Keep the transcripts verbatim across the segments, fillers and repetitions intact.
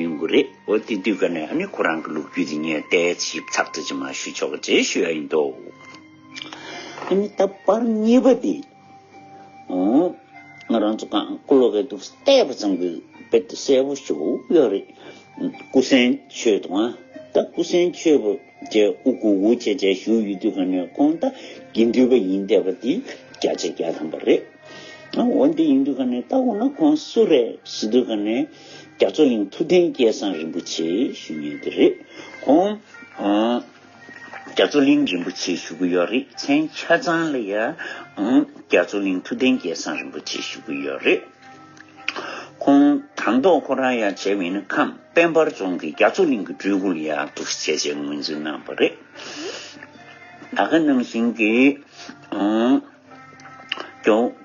ཡོང་གི་རེད། འོ་དེ་དུས་ཀ་ནས་ཨ་ནི་ཁོ་རང་གི་ལོ་རྒྱུས་དེ་ངས་བལྟས་ཚིག་ཚགས་ཚུད་ཅིག་མར་ཞུ་ཆོག་གི་རེད་ཞུ་ཡ་ཡིན་འདུག་ཨ་ནི་ད་པར་གཉིས་པ་དེ། ཨོ། ང་རང་ཚོ་གང་སྐུ་ལོ་གས་འདུག་བལྟས་པ་ཙམ་གྱིས་དཔེ་དེ་གསལ་པོ་ཞེ་པོ་ཡོད་རེད། སྐུ་སེང་ཆོས་དང་ད་སྐུ་སེང་ཆོས་པོ་བཅས་དབུ་གུ་གུ་བྱས་བྱས་བཞུགས་ཡོད་དུས་ཀ་ནས་ཁོང་ད་དགེ་འདུན་པ་ཡིན་བསྡད་པ་དེ་བརྒྱ་ཆ་བརྒྱ་ཐམ་པ་རེད། ཨ་འོ་འདི་ཡིན་དུས་ཀ་ནས་ད་འོ་ན་ཁོང་སུ་རེད་ཟེར་དུས་ཀ་ནས་རྒྱ་མཚོ་གླིང་ཐུབ་བསྟན་སྐལ་བཟང་རིན་པོ་ཆེ་ཞུ་མཁན་དེ་རེད། ཁོང་ཨ། རྒྱ་མཚོ་གླིང་རིན་པོ་ཆེ་ཞུ་གི་ཡོད་རེད། མཚན་ཆ་ཚང་ལ་ཡ་ཨང་རྒྱ་མཚོ་གླིང་ཐུབ་བསྟན་སྐལ་བཟང་རིན་པོ་ཆེ་ཞུ་གི་ཡོད་རེད། ཁོང་དང་ཐོག་ཁོ་རང་ཡ་བྱས་པ་ཡིན་ན་ཁམས་དཔལ་འབར་རྫོང་གི་རྒྱ་མཚོ་གླིང་གི་སྤྲུལ་སྐུ་ལ་ཡ་འདུག་སེ་བྱས་བྱས་ངོས་འཛིན་གནང་བ་རེད། ད་ག་ནང་བཞིན་གྱི་ཨང་རྒྱལ་བ་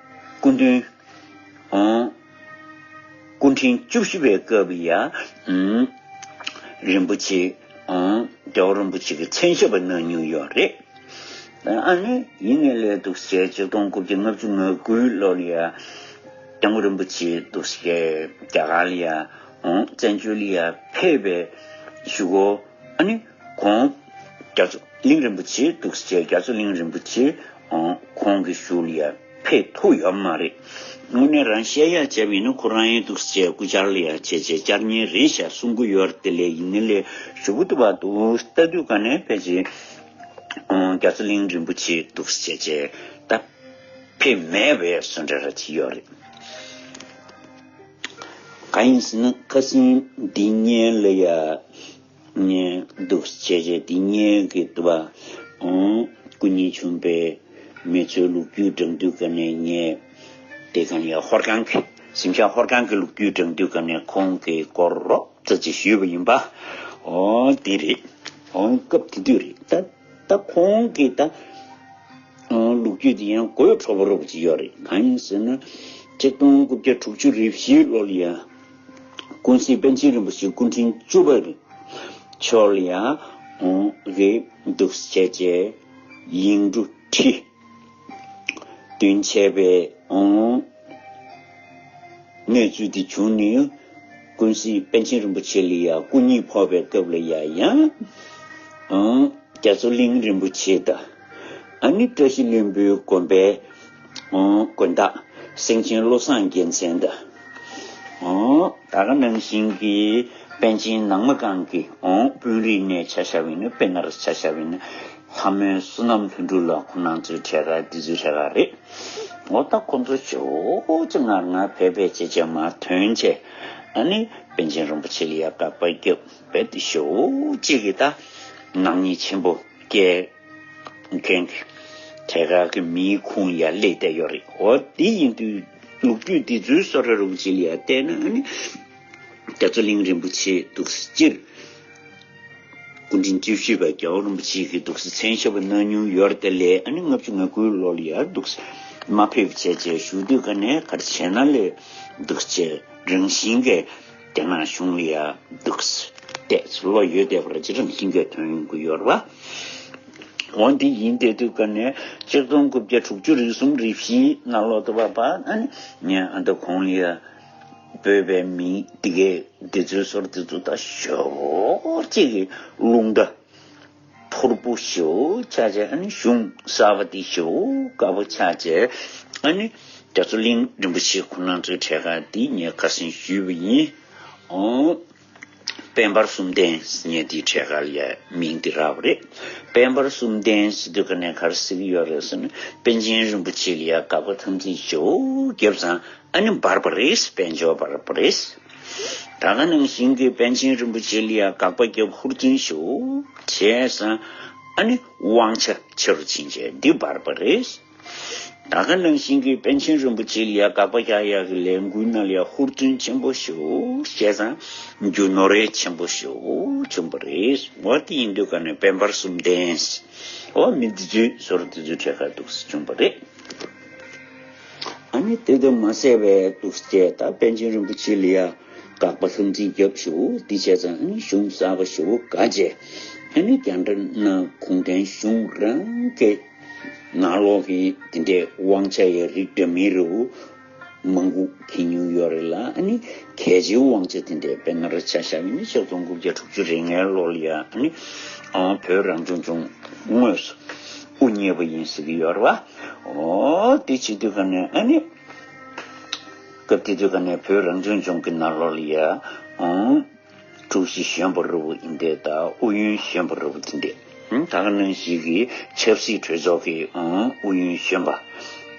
སྐུ་མདུན་ཨང་སྐུ་ཕྲེང་བཅུ་བཞི་པའི་སྐབས་ལ་ཡ་ཨང་རིན་པོ་ཆེ་ཨང་རྒྱལ་བ་རིན་པོ་ཆེ་གི་མཚན་ཞབས་གནང་མྱོང་ཡོད་རེད། ཨ་ནི་ཡིན་ནའི་ལས་འདུག་སེ་ཆིག་སྟོང་དགུ་བརྒྱ་ལྔ་བཅུ་ང་དགུའི་ལོ་ལ་ཡ་སྐྱབས་མགོན་རིན་པོ་ཆེ་འདུག་སེ་རྒྱ་གར་ལ་ཡ་ཨང་བཙན་བྱོལ་ལ་ཡ་ཕེབས་པའི་གཞུག་གུ་ཨ་ནི་ཁོང་རྒྱ་མཚོ་གླིང་རིན་པོ་ཆེ་འདུག་སེ་རྒྱ་མཚོ་གླིང་རིན་པོ་ཆེ་ཁོང་གི་གཞུག་ལ་ཡ་ཕེབས་ཐུབ་ཡོད་མ་རེད། དངོས་གནས་རང་བཤད་ཡ་བྱས་པ་ཡིན་ན་ཁོ་རང་ཡང་འདུག་སེ་སྐུ་བཅར་ལ་ཡ་བྱས་བྱས་བཅར་མཁན་རེད་ཤག་གསུང་གི་ཡོད་རེད། དེ་ལས་ཡིན་ནའི་ལས་ཞུ་གི་འདུག་བ་འདུག་ལྟ་དུས་ཀ་ནས་ཕལ་ཆེར་རྒྱ་མཚོ་གླིང་རིན་པོ་ཆེ་འདུག་སེ་བྱས་བྱས་ད་ཕེབས་མེད་པའི་བཟོ་འདྲ་ར་ཅིག་ཡོད་རེད། གང་ཡིན་ཟེར་ན་ཁ་སང་འདི་ཉིན་ལ་ཡ། ངས་འདུག་བྱས་བྱས་འདི་ཉིན་གྱི་འདུག་པ། ཨང་སྐུ་ཉིད་བྱུང་པའི་མི་ཚོའི་ལོ་རྒྱུས་བགྲང་དུས་ཀ་ནས་ངས་དེ་གང་ཡང་ཧོར་ཁང་གི་གཟིམ་ཤག་ཧོར་ཁང་གི་ལོ་རྒྱུས་བགྲང་དུས་ཀ་ནས་ཁོང་གི་སྐོར་རོབ་ཙམ་ཅིག་ཞུས་པ་ཡིན་པ། ཨོ་དེ་རེད། ཨོ་སྐབས་དེ་དུས་རེད་ད། ད་ཁོང་གི་ད་ཨང་ལོ་རྒྱུས་དེ་ཡང་གོ་ཡོད་འཕྲོ་བ་རོབ་ཅིག་ཡོད་རེད། གང་ཡིན་ཟེར་ན་ཆིག་སྟོང་དགུ་བརྒྱ་དྲུག་ཅུ་རེ་བཞིའི་ལོ་ལ་ཡ། ཀུན་གཟིགས་པཎ་ཆེན་རིན་པོ་ཆེ་སྐུ་ཕྲེང་བཅུ་པ་རེད། ཕྱོགས་ལ་ཡང་འོང་གི་འདུག་བྱས་བྱས་དབྱིངས་སྒྲུབ་ཁྲི་བདུན་བྱས་པའི་འོང་གནས་ཚུལ་འདི་བྱུང་ནས་ཀུན་གཟིགས་པཎ་ཆེན་རིན་པོ་ཆེ་ལ་ཡང་སྐུ་ཉིད་ཕོག་པའི་སྐབས་ལ་ཡང་ཡང་འོང་རྒྱ་མཚོ་གླིང་རིན་པོ་ཆེ་དང་ཨ་ནི་བཀྲ་ཤིས་ལྷུན་པོའི་དགོན་པའི་དགོན་བདག་སེང་ཆེན་བློ་བཟང་རྒྱལ་མཚན་དང་། ད་ག་ནང་བཞིན་གྱི་པཎ་ཆེན་ནང་མ་གང་གི་དཔོན་རིགས་ནས་ཆ་བཞག་པ་ཡིན་ན་དཔེར་ན་ཆ་བཞག་པ་ཡིན་ན་ལྷ་མོའི་བསོད་ནམས་ལྷུན་གྲུབ་ལགས་ཁོང་རྣམ་ཚོའི་གྲས་ཀ་འདི་ཚོའི་གྲས་ཀ་རེད། འོ་ད་ཁོང་ཚོ་ཇོ་བོ་ཅིག་ངར་ངར་བེད་བེད་བྱས་བྱས་མར་ཐོན་བྱས་ཨ་ནི་པཎ་ཆེན་རིན་པོ་ཆེ་ལ་ཡ་དགག་པ་བརྒྱབ་པའི་དེ་ཇོ་བོ་ཅིག་གི་ད་ནག་ཉེས་ཆེན་པོ་བཀལ་མཁན་གྱི་གྲས་ཀ་གི་མིའི་ཁུངས་ལ་ཡ་སླེབས་བསྡད་ཡོད་རེད། འོ་དེ་ཡིན་དུས་ལོ་རྒྱུས་འདི་ཚོའི་བཟོ་འདྲ་རུ་ཅིག་ལ་ཡ་བལྟས་ན་ཨ་ནི་རྒྱ་མཚོ་གླིང་རིན་པོ་ཆེ་འདུག་སེ་སྤྱིར་སྐུ་ཕྲེང་བཅུ་བཞི་པ་རྒྱལ་བ་རིན་པོ་ཆེ་གི་འདུག་སེ་མཚན་ཞབས་གནང་མྱོང་ཡོད་རེད། དེ་ལས་ཨ་ནི་ལྔ་བཅུ་ང་དགུའི་ལོ་ལ་ཡ་འདུག་སེ་མ་ཕེབས་བྱས་བྱས་བཞུགས་དུས་ཀ་ནས་ག་རེ་བྱས་ན་ལས་འདུག་སེ་རང་བཞིན་གྱི་རྒྱ་ནག་གཞུང་ལ་ཡ་འདུག་སེ་བལྟས་བློ་ཡོད་བསྡད་པ་ར་ཅི་རང་བཞིན་གྱི་ཐོན་ཡོང་གི་ཡོད་རེད་པ། འོ་འདི་ཡིན་བསྡད་དུས་ཀ་ནས་ཆིག་སྟོང་དགུ་བརྒྱ་དྲུག་ཅུ་རེ་གསུམ་རེ་བཞིའི་ནང་ལོགས་དུ་བ་བ་ཨ་ནི་ངས་ཨ་མདོ་གོང་ལ་ཡ་བོད་པའི་མི་འདི་གའི་འདི་ཚོའི་སོར་འདི་ཚོ་ད་ཞོ་གཅིག་གི་རླུང་རྟ་ཕུར་བུ་ཞོ་ཆགས་བྱས་ཨ་ནི་གཞུང་གསར་པ་འདི་ཞོ་དཀར་པོ་ཆགས་བྱས་ཨ་ནི་རྒྱ་མཚོ་གླིང་རིན་པོ་ཆེ་ཁོང་རྣམ་ཚོའི་གྲས་ཀ་འདི་ངས་ཁ་སང་ཞུས་པ་ཡིན། ཨོ། དཔལ་འབར་གསུམ་ལྡན་ཟེར་མཁན་དེའི་གྲས་ཀ་ལ་ཡ་མིང་དེ་རག་པ་རེད། དཔལ་འབར་གསུམ་ལྡན་ཟེར་དུས་ཀ་ནས་ག་རེ་ཟེར་གྱི་ཡོད་རེད་ཟེར་ན་པཎ་ཆེན་རིན་པོ་ཆེ་ལ་ཡ་དགག་པ་དམ་ཚིག་ཞེ་པོ་བརྒྱབ་ཙང་ཨ་ནི་འབར་བ་རེད། དཔལ་འབྱོར་འབར་བ་རེད། ད་ག་ནང་བཞིན་གྱི་པཎ་ཆེན་རིན་པོ་ཆེ་ལ་ཡ་དགག་པ་བརྒྱབ་ཧུར་བརྩོན་ཞེ་པོ་བྱས་ཙང་ཨ་ནི་དབང་ཆ་ཆེ་རུ་ཕྱིན་བྱས་འདི་འབར་བ་རེད། ད་ག་ནང་བཞིན་གྱི་པཎ་ཆེན་རིན་པོ་ཆེ་ལ་ཡ་དགག་པ་རྒྱག་ཡག་གི་ལས་འགུལ་ནང་ལ་ཡ་ཧུར་བརྩོན་ཆེན་པོ་ཞེ་པོ་བྱས་ཙང་རྒྱུ་ནོར་རེ་ཆེན་པོ་ཞེ་པོ་བྱུང་བ་རེད། འོ་དེ་ཡིན་དུས་ཀ་ནས་དཔལ་འབར་གསུམ་ལྡན། འོ་མི་འདི་ཚོའི་ཟུར་འདི་ཚོའི་གྲས་ཀ་འདུག་སེ་བྱུང་བ་རེད། ཨ་ནི་དེ་དུ་མ་ཟད་པའི་འདུག་སེ་ད་པཎ་ཆེན་རིན་པོ་ཆེ་ལ་ཡ་དགག་པ་དམ་ཚིག་བརྒྱབ་ཞེ་པོ་འདི་བྱས་ཙང་ཨ་ནི་གཞུང་གསར་པ་ཞེ་པོ་དགའ་བྱས་ཨ་ནི་རྒྱ་འདྲ་ན་གུང་ཁྲན་གཞུང་རང་གི་ནང་ལོགས་ཀྱི་དེ་འདྲའི་དབང་ཆ་ཡི་རིགས་འདྲ་མིན་རུ་ མང་པོ་ཕུལ་མྱོང་ཡོད་རེད་ལ། ཨ་ནི་གལ་ཆེའི་དབང་ཆ་དེ་འདྲའི་དཔེར་ན་ར་ཆ་བཞག་ཡིན་ན་ཆིག་སྟོང་དགུ་བརྒྱ་དྲུག་ཅུ་རེ་ལྔའི་ལོ་ལ་ཡ་ཨ་ནི་ཨང་བོད་རང་སྐྱོང་ལྗོངས་དངོས་སུ་དབུ་བརྙེས་པ་ཡིན་ཟེར་གྱི་ཡོད་རེད་བ། འོ་དེ་བྱེད་དུས་ག་ནས་ཨ་ནི་སྐབས་དེ་དུས་ག་ནས་བོད་རང་སྐྱོང་ལྗོངས་ཀྱི་ནང་ལོགས་ལ་ཡ་ཨང་། དྲུག་བཞི་གཞོན་པ་རུ་བོ་ཡིན་ཏེ་ད་ཨུ་ཡོན་གཞོན་པ་རུ་བོ་དེ་འདྲས། ད་ག་ནང་བཞིན་གྱི་ཆབ་སྲིད་གྲོས་ཚོགས་ཀྱི་ཨུ་ཡོན་གཞོན་པ།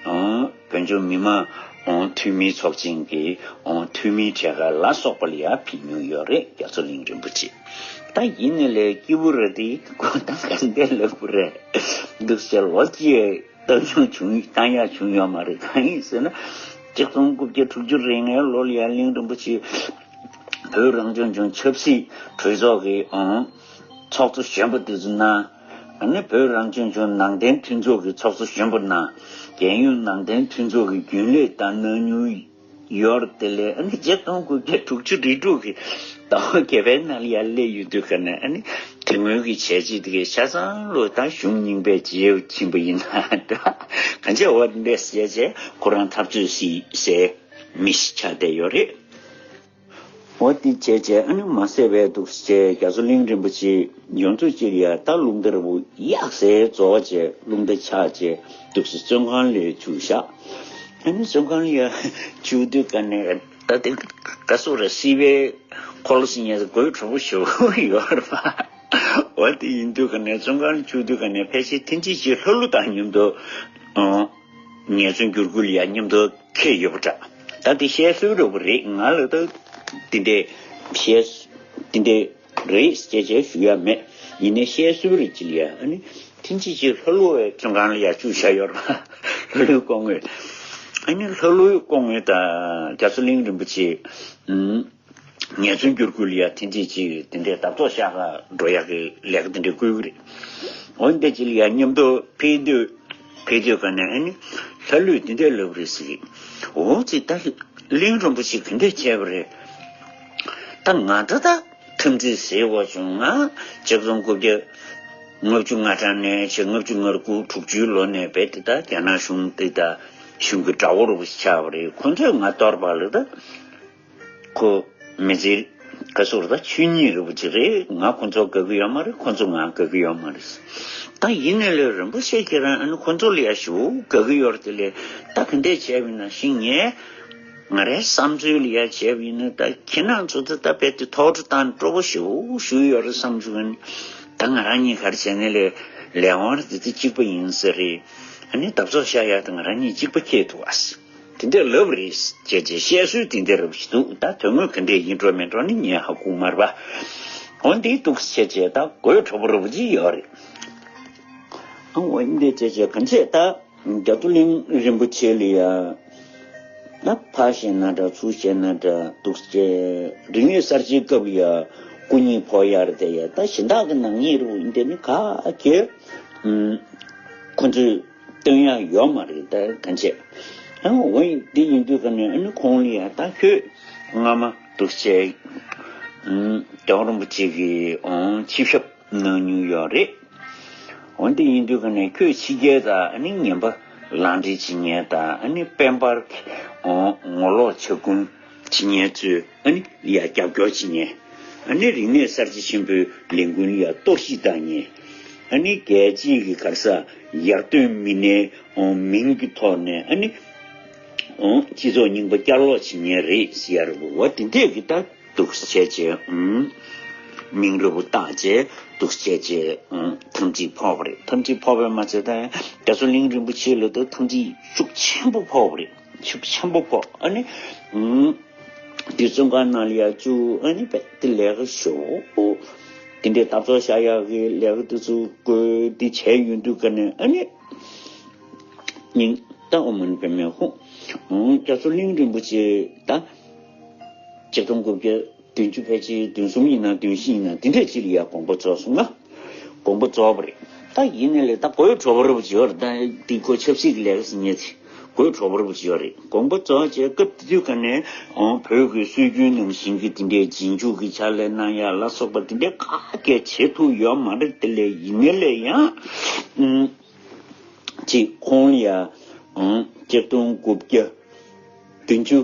བོད་ལྗོངས་མི་མང་འཐུས་མིའི་ཚོགས་ཆེན་གྱི་འཐུས་མིའི་གྲས་ཁ་ལ་སོགས་པ་ལ་ཡང་ཕུལ་མྱོང་ཡོད་རེད། རྒྱ་མཚོ་གླིང་རིན་པོ་ཆེ། ད་ཡིན་ནའི་ལས་སྐྱིད་པོ་རེད་དེ་ཁོ་ད་ག་འདྲས་ལབ་དགོས་རེད་འདུག་ཟེར་ལོ་གཅིག་བཏང་མྱོང་བྱུང་བཏང་ཡག་བྱུང་ཡོད་མ་རེད། གང་ཡིན་ཟེར་ན་ཆིག་སྟོང་དགུ་བརྒྱ་དྲུག་ཅུ་རེ་ལྔའི་ལོ་ལ་ཡང་གླིང་རིན་པོ་ཆེ་བོད་རང་སྐྱོང་ལྗོངས་ཆབ་སྲིད་གྲོས་ཚོགས་ཀྱི་ཨང་ཚོགས་གཙོ་གཞོན་པ་དེ་ཚོ་གནང་། ཨ་ནི་བོད་རང་སྐྱོང་ལྗོངས་ནང་བསྟན་མཐུན་ཚོགས་ཀྱི་ཚོགས་གཙོ་གཞོན་པ་གནང་། རྒྱལ་ཡོངས་ནང་བསྟན་མཐུན་ཚོགས་ཀྱི་རྒྱུན་ལས་དང་གནང་མྱོང་ཡོད་རེད། དེ་ལས་ཨ་ནི་ཆིག་སྟོང་དགུ་བརྒྱ་དྲུག་ཅུ་རེ་དྲུག་གི་ཟླ་བ་བརྒྱད་པའི་ནང་ལ་ཡར་སླེབས་ཡོང་དུས་ག་ནས་ཨ་ནི་དེ་སྔོན་གྱི་བྱས་རྗེས་དེ་གའི་ཆ་ཚང་ལོ་ད་གཞུང་རྙིང་པས་བརྗེད་ཕྱིན་པ་ཡིན་ན་འདྲ། གང་བྱས་འོ་འདྲས་བྱས་བྱས་ཁོ་རང་འཐབ་རྩོད་སྲིད་ཟེར་མི་ཞིག་ཆགས་བསྡད་ཡོད་རེད། འོ་དེ་བྱས་བྱས་ཨ་ནི་མ་ཟད་པའི་འདུག་སེ་བྱས་རྒྱ་མཚོ་གླིང་རིན་པོ་ཆེ་ཡོངས་རྫོགས་ཅིག་ལ་ཡ་ད་རླུང་རྟ་ར་བོ་གཡག་སའི་རྫོགས་བྱས་རླུང་རྟ་ཆག་བྱས་འདུག་སེ་བཙོན་ཁང་ལ་བཅུག་བཞག་ཨ་ནི་བཙོན་ཁང་ལ་ཡ་བཅུག་དུས་ག་ནས་ད་དེ་ག་སོ་ར་སྲིད་པའི་འཁོར་ལོ་ཟིན་ཡས་དགོད་བྲོ་པོ་ཞུ་ཡོད་རེད་པ། འོ་དེ་ཡིན་དུས་ག་ནས་བཙོན་ཁང་ལ་བཅུག་དུས་ག་ནས་ཕལ་ཆེར་ཐེངས་གཅིག་ཅིག་ལྷ་ཀླུ་དང་མཉམ་དུ་ངལ་རྩོལ་བསྒྱུར་བཀོད་ལ་ཡ་མཉམ་དུ་འཁྱེར་ཡོད་པ་འདྲ། ད་དེ་བཤད་སྲོལ་འདྲ་པོ་རེད། ང་ལ་ད་དེ་འདྲས་བཤད་དེ་འདྲས་རེད་ཅེས་བྱས་ཞུ་ཡ་མེད། ཡིན་ནའི་བཤད་སྲོལ་རེད་ཅི་ལ་ཡ་ཨ་ནི་ཐེངས་གཅིག་ཅིག་ལྷ་ཀླུ་བའི་བཙོན་ཁང་ལ་ཡ་བཅུག་བཞག་ཡོད་རེད། ལྷ་ཀླུའི་སྐུ་ངོ་ཨ་ནི་ལྷ་ཀླུའི་སྐུ་ངོ་དང་རྒྱ་མཚོ་གླིང་རིན་པོ་ཆེ་ངལ་རྩོལ་བསྒྱུར་བཀོད་ལ་ཡ་ཐེངས་གཅིག་ཅིག་དེ་འདྲས་འཐབ་རྩོད་བྱ་ག་འགྲོ་ཡག་གི་ལས་ཀ་དེ་འདྲས་བསྐུལ་གི་རེད། འོན་ཏེ་ཅི་ལ་ཡ་མཉམ་དུ་ཕེབས་དུས་ཕེབས་དུས་ག་ནས་ཨ་ནི་ལྷ་ཀླུས་དེ་འདྲས་ལབ་རེད་ཟེར་གི། འོ་ཙི་ད་གླིང་རིན་པོ་ཆེ་ག་འདྲས་བྱས་པ་རེད། ད་ང་འདྲ་ད་འཐབ་རྩོད་ཟེར་བ་བྱུང་ང་ཆིག་སྟོང་དགུ་བརྒྱ་ལྔ་བཅུ་ང་གྲངས་ནས་ཆེ་ལྔ་བཅུ་ང་དགུ་དྲུག་ཅུའི་ལོ་ནས་བས་དེ་ད་རྒྱ་ནག་གཞུང་དེ་ད་གཞུང་གི་དགྲ་བོ་རུ་ཆགས་པ་རེད། ཁོ་ཚོས་ང་གཏོར་པ་ལ་ད། ཁོ་མི་ཚེ་ག་ཟུར་ད་ཆོས་ཉིད་རེད་པོ་ཅིག་རེད། ང་ཁོ་ཚོ་དགའ་གི་ཡོད་མ་རེད། ཁོ་ཚོ་ང་དགའ་གི་ཡོད་མ་རེད། ད་ཡིན་ནའི་ལས་རིན་པོ་ཆེ་ཁྱེད་རང་ཨ་ནི་ཁོ་ཚོ་ལ་ཡ་ཞུ་དགའ་གི་ཡོད་རེད། དེ་ལས་ད་ག་འདྲས་བྱས་པ་ཡིན་ན་ཤིང་ངས་ང་རའི་བསམ་ཚུལ་ལ་ཡ་བྱས་པ་ཡིན་ན་ད་ཁྱེད་རང་ཚོ་ད་ད་རྦད་དེ་ཐོག་འཕྲོ་བཏང་སྤྲོ་པོ་ཞུ་ཞུ་ཡོད་རེད་བསམ་བྱུང་། ཨ་ནི་ད་ང་རང་གཉིས་ག་རེ་བྱས་ནའི་ལས་ལས་དབང་རེད་དེ་གཅིག་པ་ཡིན་ས་རེད། ཨ་ནི་འཐབ་རྩོད་བྱ་ཡག་ད་ང་རང་གཉིས་གཅིག་པ་ཁེལ་ཐུབ་ཨ། དེ་འདྲས་ལབ་རེད་ཅེས་བྱས་བཤད་སྲོལ་དེ་འདྲས་རབ་ཞིག་འདུག་ད་དོན་དངོས་ག་འདྲས་ཡིན་འགྲོ་མིན་འགྲོ་ནི་ངས་ཧ་གོ་མ་རེད་པ། འོན་ཏེ་འདུག་བྱས་བྱས་ད་དགོད་བྲོ་པོ་རབ་ཅིག་ཡོད་རེད། ཨ་འོ་འདི་བྱས་བྱས་གང་བྱས་ད་རྒྱ་མཚོ་གླིང་རིན་པོ་ཆེ་ལ་ཡ་ད་ཕར་བཤད་ན་འདྲ་ཚུར་བཤད་ན་འདྲ་འདུག་བྱས་རིག་གནས་གསར་བརྗེའི་སྐབས་ལ་ཡ་སྐུ་ཉིད་ཕོག་ཡ་རེད་དེ་ཡ་ད་གཞན་དག་གི་ནག་ཉེས་རུ་འདི་ནི་ག་གེ་ཁོ་ཚོས། སྟོན་ཡག་ཡོད་མ་རེད་ད་གང་བྱས། ཨ་འོ་ཡིན་འདི་ཡིན་དུས་ག་ནས་ཨ་ནི་ཁོང་ལ་ཡ་ད་ཁྱོད་སྔ་མ་འདུག་བྱས། རྒྱལ་བ་རིན་པོ་ཆེ་གིས་ཆིབས་ཞབས་གནང་མྱོང་ཡོད་རེད། འོ་འདི་ཡིན་དུས་ག་ནས་ཁྱོད་ཕྱི་རྒྱལ་དང་ཨ་ནི་ཉན་པ་ལག་འབྲེལ་བྱེད་མཁན་དང་ཨ་ནི་དཔལ་འབར་གྱི་ངོ་ལོག་ཕྱག་རྐུན། བྱེད་མཁན་ཚོས་ཨ་ནི་ཡ་རྒྱབ་སྐྱོར་བྱེད་མཁན། ཨ་ནི་རིག་གནས་གསར་བརྗེ་ཆེན་པོའི་ལས་འགུལ་ལ་ཡ་གཏོར་བཤིག་བཏང་མཁན། ཨ་ནི་རྒྱལ་སྤྱིའི་གི་ག་རེ་ཟེར་ཡར་ཐོན་མི་སྣའི་མིང་གི་ཐོག་ནས་ཨ་ནི་སྤྱི་ཚོགས་རྙིང་པ་བསྐྱར་ལོག་བྱེད་མཁན་རེད་ཟེར་ཡ་རེད་པ། འོ་དེ་འདྲས་གི་ད་འདུག་སེ་བྱས་བྱས་མིང་རེ་བོ་བཏགས་བྱས་འདུག་སེ་བྱས་བྱས་འཐབ་འཛིང་ཕོག་པ་རེད། འཐབ་འཛིང་ཕོག་པའི་མ་ཚད་ད་རྒྱ་མཚོ་གླིང་རིན་པོ་ཆེ་ལ་ད་འཐབ་འཛིང་ཤུགས་ཆེན་པོ་ཕོག་པ་རེད། ཤུགས་ཆེན་པོ་ཕོག་ཨ་ནི། འདི་བཙོན་ཁང་ནང་ལ་ཡ་བཅུག་ཨ་ནི་བས་དེ་ལས་ཀ་ཞོག་དེ་འདྲའི་འཐབ་རྩོད་བྱ་ཡག་གི་ལས་ཀ་དེ་ཚོ་བཀོད་དེ་བྱས་ཡོང་དུས་ཀ་ནས་ཨ་ནི་སྙིང་ད་ཨོ་མོན་པད་མའི་ཧོ་རྒྱ་མཚོ་གླིང་རིན་པོ་ཆེ་ད་ཆིག་སྟོང་དགུ་བརྒྱ་བདུན་ཅུ་ཕལ་ཆེར་བདུན་གསུམ་ཡིན་ན་བདུན་བཞི་ཡིན་ན་དེ་འདྲས་ཅིག་ལ་ཡ་དགོངས་པ་རྫོགས་སོང་ང་། དགོངས་པ་རྫོགས་པ་རེད། ད་ཡིན་ནའི་ལས་ད་དགོད་བྲོ་པོ་རེད་པ་ཅིག་ཡོད་རེད། ད་འདི་ཁོ་ཆབ་སྲིད་ཀྱི་ལས་ཀ་ཟེར་མཁན་ཚོས་དགོད་བྲོ་པོ་རེད་པ་ཅིག་ཡོད་རེད། དགོངས་པ་རྫོགས་བྱས་སྐབས་དེ་དུས་ཀ་ནས་ཨང་བོད་ཀྱི་སྲོལ་རྒྱུན་ནང་བཞིན་གྱི་དེ་འདྲའི་རྗེས་འཇུག་གི་ཕྱག་ལས་གནང་ཡག་ལ་སོགས་པ་དེ་འདྲའི་ག་གེ་བྱེད་ཐུབ་ཡོད་མ་རེད། དེ་ལས་ཡིན་ནའི་ལས་ཡང་ཨང་ཅིག་ཁོང་ལ་ཡ་ཨང་ཆིག་སྟོང་དགུ་བརྒྱ་ བདུན་ཅུ་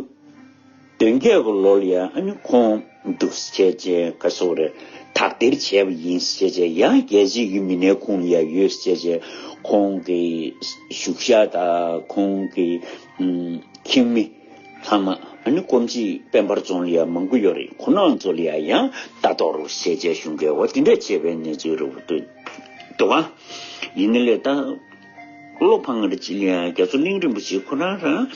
དོན་བརྒྱད་ཀྱི་ལོ་ལ་ཡང་ཨ་ནི་ཁོང་འདུག་སེ་བྱས་བྱས་ག་སོག་རེད། དག་སྟེར་བྱས་པ་ཡིན་ཟེར་བྱས་བྱས་ཡང་རྒྱལ་སྤྱིའི་མི་སྣའི་ཁོངས་ལ་ཡང་ཡོད་ཟེར་བྱས་བྱས་ཁོང་གི་བཞུགས་ཤག་དང་ཁོང་གི་ཨམ་ཁྱིམ་མི་ཚང་མ་ཨ་ནི་ཀོམ་ཅི་དཔལ་འབར་རྫོང་ལ་ཡང་མང་པོ་ཡོད་རེད། ཁོང་རྣམ་ཚོ་ལ་ཡང་ཡང་ལྟ་རྟོག་རོགས་ཟེར་བྱས་གཞུང་གི་འོ་དེ་འདྲས་བྱས་པའི་གནས་ཚུལ་རེད་འདུག་ག་ཡིན་ནའི་ལས་ད། བློ་ཕངས་རེ་ཅི་ལ་ཡང་རྒྱ་མཚོ་གླིང་རིན་པོ་ཆེ་ཁོ་རང་རང་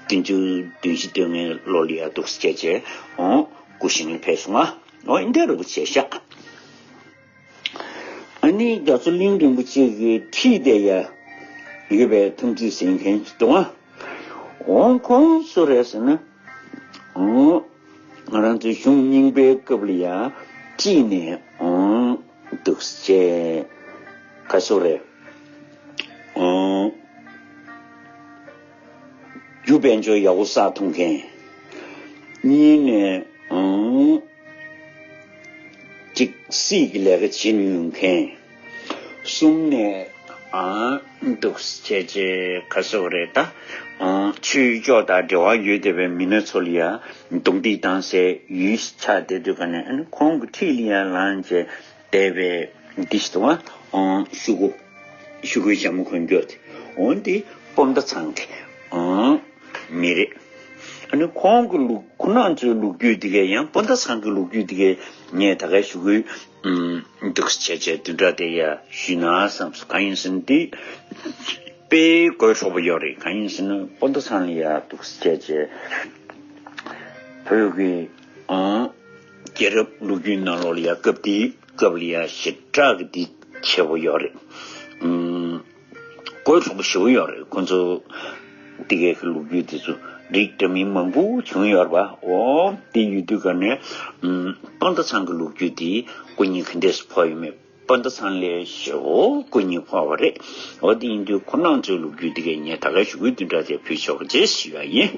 བདུན་ཅུ་དོན་བཞི་དོན་ལྔའི་ལོ་ལ་ཡང་འདུག་སེ་བྱས་བྱས་འོང་སྐུ་བཞེངས་ལ་ཕེབས་སོང་ང་། འོ་འདི་འདྲ་རེད་བྱས་ཤག་ཨ་ནི་རྒྱ་མཚོ་གླིང་རིན་པོ་ཆེ་གི་ཁྲིད་དེ་ཡང་ཡོད་པའི་ཐུགས་རྗེ་གཟིགས་མཁན་ཞིག་འདུག་ཨ། འོང་ཁོང་སུ་རེད་ཟེར་ན། འོང་ང་རང་ཚོའི་གཞུང་རྙིང་པའི་སྐབས་ལ་ཡང་གཅིག་ནས་འོང་འདུག་སེ་བྱས་ག་སོག་རེད། འོང་རྒྱུ་དཔལ་འབྱོར་ཡག་པོ་བསགས་ཐུབ་མཁན། གཉིས་ནས་འོང་གཅིག་སྲིད་ཀྱི་ལས་ཀ་བྱེད་མྱོང་མཁན། གསུམ་ནས་ཨང་འདུག་སེ་བྱས་བྱས་ག་སོག་རེད་ད། ཨང་ཆོས་ཕྱོགས་དང་འབྲེལ་བ་ཡོད་བསྡད་པའི་མི་སྣ་ཚོ་ལ་ཡང་རྡུང་རྡེག་བཏང་སའི་ཡུལ་ཆགས་བསྡད་དུས་ག་ནས་ཨ་ནི་ཁོང་གི་འཁྲིས་ལ་ཡང་ལངས་བྱས་བསྡད་པའི་འདི་ཞིག་འདུག་ཨ། ཨང་ཤུ་གུ་ཤུ་གུའི་ཞྭ་མོ་གོན་རྒྱུ་དེ་འོན་ཏེ་སྤོམ་མདའ་ཚང་གི་ཨང་མི་རེད། ཨ་ནི་ཁོང་གི་ལུགས་ཁོ་རང་ཚོའི་ལོ་རྒྱུས་དེ་གས་ཡང་སྤོམ་མདའ་ཚང་གི་ལོ་རྒྱུས་དེ་གས་ངས་ད་གས་ཤུ་གུའི་ཨུམ། འདུག་སེ་བྱས་བྱས་བདུན་ཕྲག་དེ་ཡ་ཞུས་ན་བསམ་སོང་། གང་ཡིན་ཟེར་ན་འདི་དཔེ་དགོད་བྲོ་པོ་ཡོད་རེད། གང་ཡིན་ཟེར་ན་སྤོམ་མདའ་ཚང་ལ་ཡ་འདུག་སེ་བྱས་བྱས་བོད་ཀྱི་ཨང་རྒྱལ་རབས་ལོ་རྒྱུས་ནང་ལོགས་ལ་ཡ་སྐབས་དེའི་སྐབས་ལ་ཡ་ཞེ་དྲག་གི་འདི་ཆེ་བོ་ཡོད་རེད། ཨུམ། དགོད་བྲོ་པོ་ཞེ་པོ་ཡོད་རེད། ཁོ་ཚོ་དེ་གའི་གི་ལོ་རྒྱུས་དེ་ཚོ་རིག་འདྲ་མིན་མང་པོ་བྱུང་ཡོད་རེད་པ། འོ་དེ་ཡོད་དུས་ག་ནས་ཨུམ། སྤོམ་མདའ་ཚང་གི་ལོ་རྒྱུས་དེ་སྐུ་ཉིད་ག་འདྲས་སུ་ཕོག་ཡོད་མེད། སྤོམ་མདའ་ཚང་ལས་ཞེ་པོ་སྐུ་ཉིད་ཕོག་པ་རེད། འོ་དེ་ཡིན་དུས་ཁོ་རང་ཚོའི་ལོ་རྒྱུས་དེ་གས་ངས་ད་ག་ཞུ་གི་བདུན་ཕྲག་དེ་ཕུལ་ཆོག་གི་ཅེས་ཞུ་ཡ་ཡིན།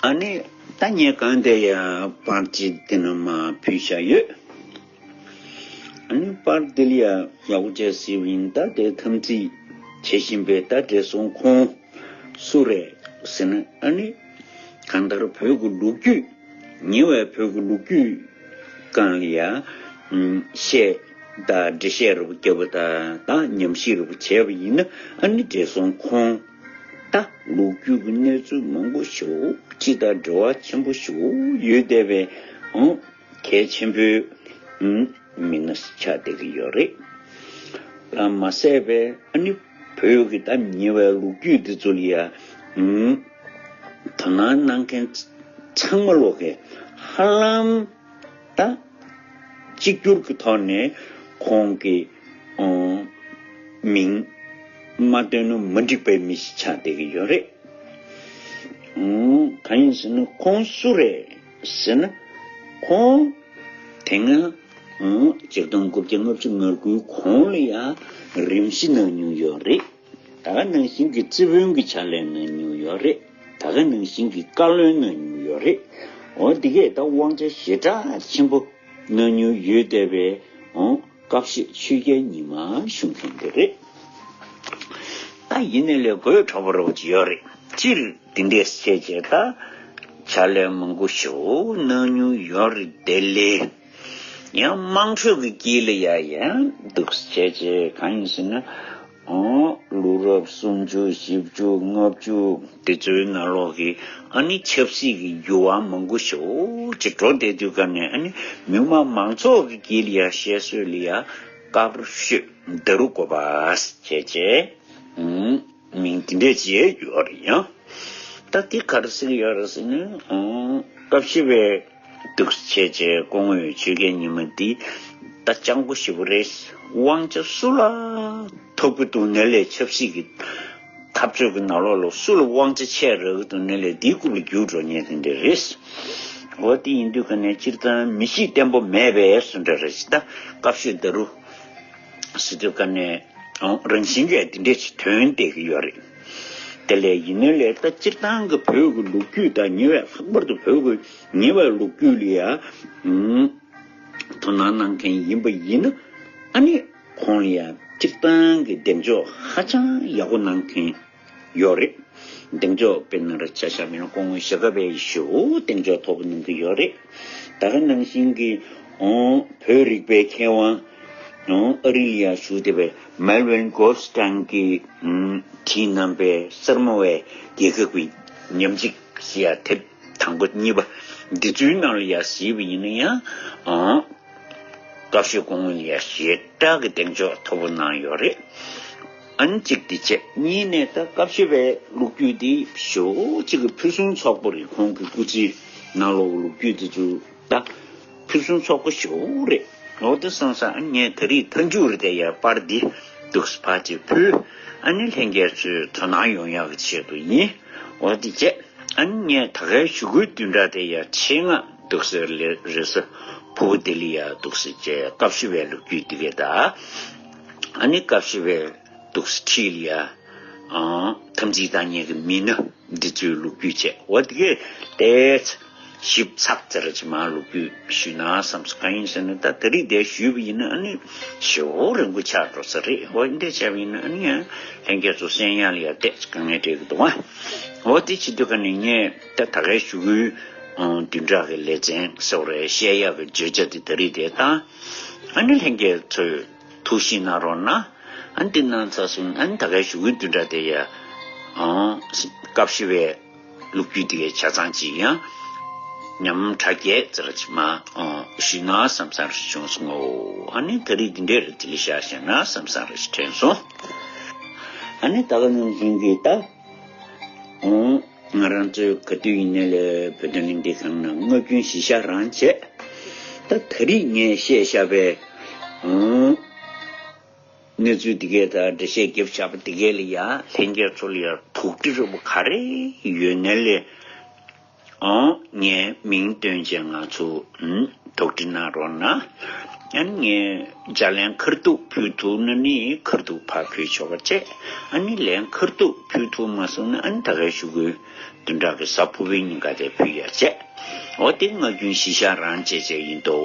ཨ་ནི་ད་ངས་གང་དེ་ཡང་པར་ཅིག་དེ་ནས་མར་ཕུལ་བཞག་ཡོད། ཨ་ནི་པར་དེ་ལ་ཡང་ཡག་པོ་བྱས་གཟིགས་པ་ཡིན། ད་དེ་དམ་ཚིག་བྱེད་བཞིན་པའི་ད་བགྲེས་སོང་ཁོང་སུ་རེད་ཟེར་ན། ཨ་ནི་གང་ལྟར་བོད་ཀྱི་ལོ་རྒྱུས་ཉེ་བའི་བོད་ཀྱི་ལོ་རྒྱུས་སྒང་ལ་ཡང་བཤད་དང་འགྲེལ་བཤད་རུ་བརྒྱབ་པ་དང་ད་ཉམས་ཞིབ་རུ་བྱས་པ་ཡིན་ན། ཨ་ནི་བགྲེས་སོང་ཁོང་ད་ལོ་རྒྱུས་ཀྱི་གནས་ཚུལ་མང་པོ་ཞིག་སྤྱི་དང་འབྲེལ་བ་ཆེན་པོ་ཞིག་ཡོད་བསྡད་པའི་ཨང་གལ་ཆེན་པོའི་ཨང་མི་སྣ་ཆགས་བསྡད་ཀྱི་ཡོད་རེད། ལ་མ་ཟད་པའི་ཨ་ནི་བོད་ཀྱི་ད་ཉེ་བའི་ལོ་རྒྱུས་འདི་ཚོ་ལ་ཡ་ཨང་དོ་སྣང་གནང་མཁན་ཚང་མ་ལོག་གི་ཧ་ལམ་ད་གཅིག་གྱུར་གྱི་ཐོག་ནས་ཁོང་གི་ཨང་མིང་མ་བཏོན་ན་མ་འགྲིག་པའི་མི་ཞིག་ཆགས་བསྡད་ཀྱི་ཡོད་རེད། ཨང་གང་ཡིན་ཟེར་ན་ཁོང་སུ་རེད་ཟེར་ན། ཁོང་དེ་སྔ་ཨང་ཆིག་སྟོང་དགུ་བརྒྱ་ལྔ་བཅུ་ང་དགུའི་གོང་ལ་ཡང་རིམ་བཞི་གནང་མྱོང་ཡོད་རེད། ད་ག་ནང་བཞིན་གྱི་རྩིས་དཔོན་གྱི་ཕྱག་ལས་གནང་མྱོང་ཡོད་རེད། ད་ག་ནང་བཞིན་གྱི་བཀའ་བློན་གནང་མྱོང་ཡོད་རེད། འོ་འདི་གས་ད་དབང་ཆ་ཞེ་དྲག་ཆེན་པོ་གནང་མྱོང་ཡོད་བསྡད་པའི་འོ་སྐབས་ཤིག་ཆོས་རྒྱལ་ཉི་མ་བཞུགས་མཁན་དེ་རེད། ད་ཡིན་ནའི་ལས་དགོད་བྲོ་པོ་རོ་ཅིག་ཡོད་རེད། སྤྱིར་འདི་འདྲས་བཤད་བྱས་ད་ཕྱག་ལས་མང་པོ་ཞིག་གནང་མྱོང་ཡོད་རེད་དེ་ལས། ཡང་དམངས་ཁྲོད་ཀྱི་དཀྱིལ་ལ་ཡ་ཡང་འདུག་སེ་བྱས་བྱས་གང་ཡིན་ཟེར་ན། ཨོ་ལོ་རབས་སུམ་ཅུ་བཞི་བཅུ་ལྔ་བཅུ་དེ་ཚོའི་ནང་ལོགས་ཀྱི་ཨ་ནི་ཆབ་སྲིད་ཀྱི་འགྱུར་བ་མང་པོ་ཞིག་ཅིག་འགྲོ་བསྡད་དུས་ག་ནས་ཨ་ནི་མི་དམངས་མང་ཚོགས་ཀྱི་དཀྱིལ་ལ་ཡ་བཤད་སྲོལ་ལ་ཡ་དཀར་པོ་ཤོད་ད་རུ་དགོས་པ་བྱས་བྱས། ཨུམ། མིང་དེ་འདྲས་བྱས་ཡོད་རེད་ཡང་། ད་དེ་ག་རེ་ཟེར་གྱི་ཡོད་རེད་ཟེར་ན། ཨང་། སྐབས་ཤིག་པའི་འདུག་སེ་བྱས་བྱས་སྐུ་ངོ་ཆོས་རྒྱལ་ཉི་མ་འདི་ད་སྤྱང་པོ་ཞེ་པོ་རེད། དབང་ཆ་སུ་ལ་ཐོབ་ཀྱི་འདུག་ནའི་ལས་ཆབ་སྲིད་ཀྱི་འཐབ་རྩོད་ཀྱི་ནང་ལོགས་ལ་སུ་ལ་དབང་ཆ་ཆེ་རག་གི་འདུག་ནའི་ལས་འདིའི་རྐུབ་ལ་རྒྱུག་འགྲོ་མཁན་དེ་འདྲས་རེད། འོ་དེ་ཡིན་དུས་ག་ནས་སྤྱིར་བཏང་མི་གཤིས་བརྟན་པོ་མེད་པའི་བཟོ་འདྲ་རེད། ད་སྐབས་ཤིག་ད་རུ་ཟེར་དུས་ག་ནས། ཨང་། རང་བཞིན་གྱིས་དེ་འདྲས་ཞིག་ཐོན་བསྡད་ཀྱི་ཡོད་རེད། དེ་ལས་ཡིན་ནའི་ལས་ད་སྤྱིར་བཏང་གི་བོད་ཀྱི་ལོ་རྒྱུས་དང་ཉེ་བའི་ལྷག་པར་དུ་བོད་ཀྱི་ཉེ་བའི་ལོ་རྒྱུས་ལ་ཡ། ཨང་། དོ་སྣང་གནང་མཁན་ཡིན་པ་ཡིན་ན། ཨ་ནི་ཁོང་ལ་ཡ་སྤྱིར་བཏང་གི་གདེང་འཇོག་ཧ་ཅང་ཡག་པོ་གནང་མཁན་ ཡོད་རེད། གདེང་འཇོག་དཔེར་ན་ར་ཆ་བཞག་པ་ཡིན་ན་སྐུ་ངོ་ཞྭ་སྒབ་པས་ཞེ་པོ་གདེང་འཇོག་མཐོ་པོ་གནང་གི་ཡོད་རེད། ད་ག་ནང་བཞིན་གྱི་ཨོ་བོད་རིག་པའི་མཁས་དབང་ཨོ་ཨ་རི་ལ་ཡ་བཞུགས་བསྡད་པའི་མེལ་ཝིན་གོལ་སི་ཊན་གྱིས་ཨམ་བྲིས་གནང་པའི་གསར་མ་བའི་རྒྱལ་ཁབ་ཀྱི་ཉམས་ཞིབ་ཟེར་ཡ་དེབ་དང་པོ་གཉིས་པ་འདི་ཚོའི་ནང་ལ་ཡ་གཟིགས་པ་ཡིན་ན་ཡང་ཨོ། སྐབས་ཤིག་སྐུ་ངོ་ལ་ཡ་ཞེ་དྲག་གི་གདེང་འཇོག་མཐོ་པོ་གནང་ཡོད་རེད། ཨ་ནི་གཅིག་དེ་བྱས། གཉིས་ནས་ད་སྐབས་ཤིག་པའི་ལོ་རྒྱུས་དེ་ཞེ་པོ་གཅིག་གི་ཕུན་སུམ་ཚོགས་པོ་རེད། ཁོང་གི་སྐུ་ཚེའི་ནང་ལོགས་ལོ་རྒྱུས་དེ་ཚོ་ད་ཕུན་སུམ་ཚོགས་པོ་ཞེ་པོ་རེད། འོ་དེ་སོང་ཙང་ཨ་ངས་ད་རེས་མཐའ་མཇུག་རེད་དེ་ཡ་པར་འདི་འདུག་སེ་ཕར་ཅིག་ཕུལ། ཨ་ནི་ལྷན་རྒྱས་ཚོས་དོ་སྣང་ཡོང་ཡག་གི་ཆེད་དུ་ཡིན། འོ་དེ་བྱས། ཨ་ནི་ངས་ད་གའི་ཞུ་སྐུལ་བདུན་ཕྲག་དེ་ཡ་ཆེད་མངགས་འདུག་སེ་ལེ་རེས་སུ་ཕུ་བོ་དེ་ལ་ཡ་འདུག་སེ་བྱས་སྐབས་ཤིག་པའི་ལོ་རྒྱུས་དེ་གས་ད། ཨ་ནི་སྐབས་ཤིག་པའི་འདུག་སེ་ཁྲིད་ལ་ཡ་ཨང་ཐམས་ཅད་དང་ཉེ་གི་མི་སྣ་འདི་ཚོའི་ལོ་རྒྱུས་བྱས། འོ་དེ་གས་ཏེ་ཞིབ་ཚགས་ཚར་ཅིག་མ་ལོ་རྒྱུས་ཞུས་ན་བསམ་སོང་། གང་ཡིན་ཟེར་ན་ད་ད་རེས་དེ་ཞུས་པ་ཡིན་ན་ཨ་ནི་ཞེ་པོ་རིང་པོ་ཆགས་འགྲོ་ས་རེད། འོ་འདི་བྱས་པ་ཡིན་ན་ཨ་ནི་ཡང་ལྷན་རྒྱས་ཚོ་གསན་ཡག་ལ་ཡ་ཏེ་དཀའ་ངལ་འཕྲད་ཀྱི་འདུག་ཨ། འོ་དེ་བྱེད་དུས་ཀ་ནས་ངས་ད་ད་གའི་ཞུ་སྐུལ་བདུན་ཕྲག་གི་ལེ་ཚན་ཟེར་བ་རེད། བཤད་ཡག་གི་བརྗོད་བྱ་དེ་ད་རེས་དེ་བཏང་། ཨ་ནི་ལྷན་རྒྱས་ཚོས་ཐུགས་ཞིབ་གནང་རོགས་གནང་། ཨ་ནི་དེ་གནང་ཚར་སོང་ཨ་ནི་ད་གའི་ཞུ་སྐུལ་བདུན་ཕྲག་དེ་ཡ་ཨང་སྐབས་ཤིག་པའི་ལོ་རྒྱུས་དེ་གའི་ཆ་ཚང་ཅིག་ཡང་ཉམས་ཕྲ་རྒྱས་ཙམ་ཅིག་མ་ཨང་ཞུས་ན་བསམ་བསམ་ཞིག་བྱུང་སོང་ངོ་། ཨ་ནི་ད་རེས་འདི་འདྲས་རེད། དེ་ལས་བཞག་བཤད་ན་བསམ་བསམ་རེ་ཞིག་དྲན་སོང་། ཨ་ནི་ད་ག་ནང་བཞིན་གྱི་ད། ཨང་། ང་རང་ཚོའི་ག་དུས་ཡིན་ནའི་ལས་བོད་དོན་གླེང་སྟེགས་ཁང་ནང་སྔ་རྒྱུན་གཞི་བཞག་རང་བྱས། ད་ད་རེས་ངས་བཤད་བཞག་པའི་ཨང་། གནས་ཚུལ་འདི་གས་དང་འགྲེལ་བཤད་བརྒྱབ་བཞག་པ་འདི་གས་ལ་ཡ་ལྷན་རྒྱས་ཚོ་ལ་ཡ་དོགས་འདྲི་རོབ་པོ་ག་རེ་ཡོད་ནའི་ལས། ཨང་། ངས་མིང་བཏོན་བྱས་ང་ཚོ་ཨང་། དོགས་འདྲི་གནང་རོགས་གནང་། ཨ་ནི་ངས་སྦྱར་ལན་ཁ་ཐུག་ཕུལ་ཐུབ་ན་ནི་ཁ་ཐུག་ཕར་ཕུལ་ཆོག་པ་བྱས། ཨ་ནི་ལན་ཁ་ཐུག་ཕུལ་ཐུབ་མ་སོང་ན་ཨ་ནི་ད་གའི་ཞུ་སྐུལ་བདུན་ཕྲག་གི་གཟའ་ཕུར་བུའི་ཉིན་ཀ་དེ་ཕུལ་ཡ་བྱས། འོ་དེ་སྔ་རྒྱུན་གཞི་བཞག་རང་བྱས་བྱས་ཡིན་ཏོ།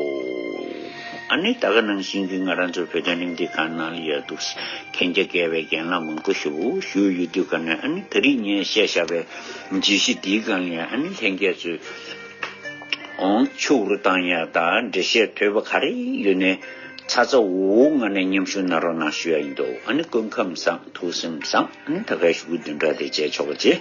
ཨ་ནི་ད་ག་ནང་བཞིན་གྱི་ང་རང་ཚོ་བོད་དོན་གླེང་སྟེགས་ཁང་ནང་ལ་ཡ་འདུག་མཁྱེན་རྒྱ་བརྒྱ་པའི་རྒན་ལགས་མང་པོ་ཞིག་བཞུགས་ཡོད་དུས་ཀ་ནས་ཨ་ནི་ད་རེས་ངས་བཤད་བཞག་པའི་བརྗོད་གཞི་འདིའི་སྒང་ལ་ཡ་ཨ་ནི་ལྷན་རྒྱས་ཚོས་ཨང་ཕྱོགས་རུ་བཏང་ཡ་དང་འགྲེལ་བཤད་དོད་པ་ག་རེ་ཡོད་ནའི་ཚ་ཚ་འུར་འུར་ངང་ནས་མཉམ་ཞུགས་གནང་རོགས་གནང་ཞུ་ཡ་ཡིན་འདུག་ཨ་ནི་སྐུ་ཁམས་བཟང་། ཐུགས་སེམས་བཟང་། ཨ་ནི་ད་གའི་ཞུ་སྐུལ་བདུན་ཕྲག་དེ་བྱས་ཆོག་པ་བྱེད།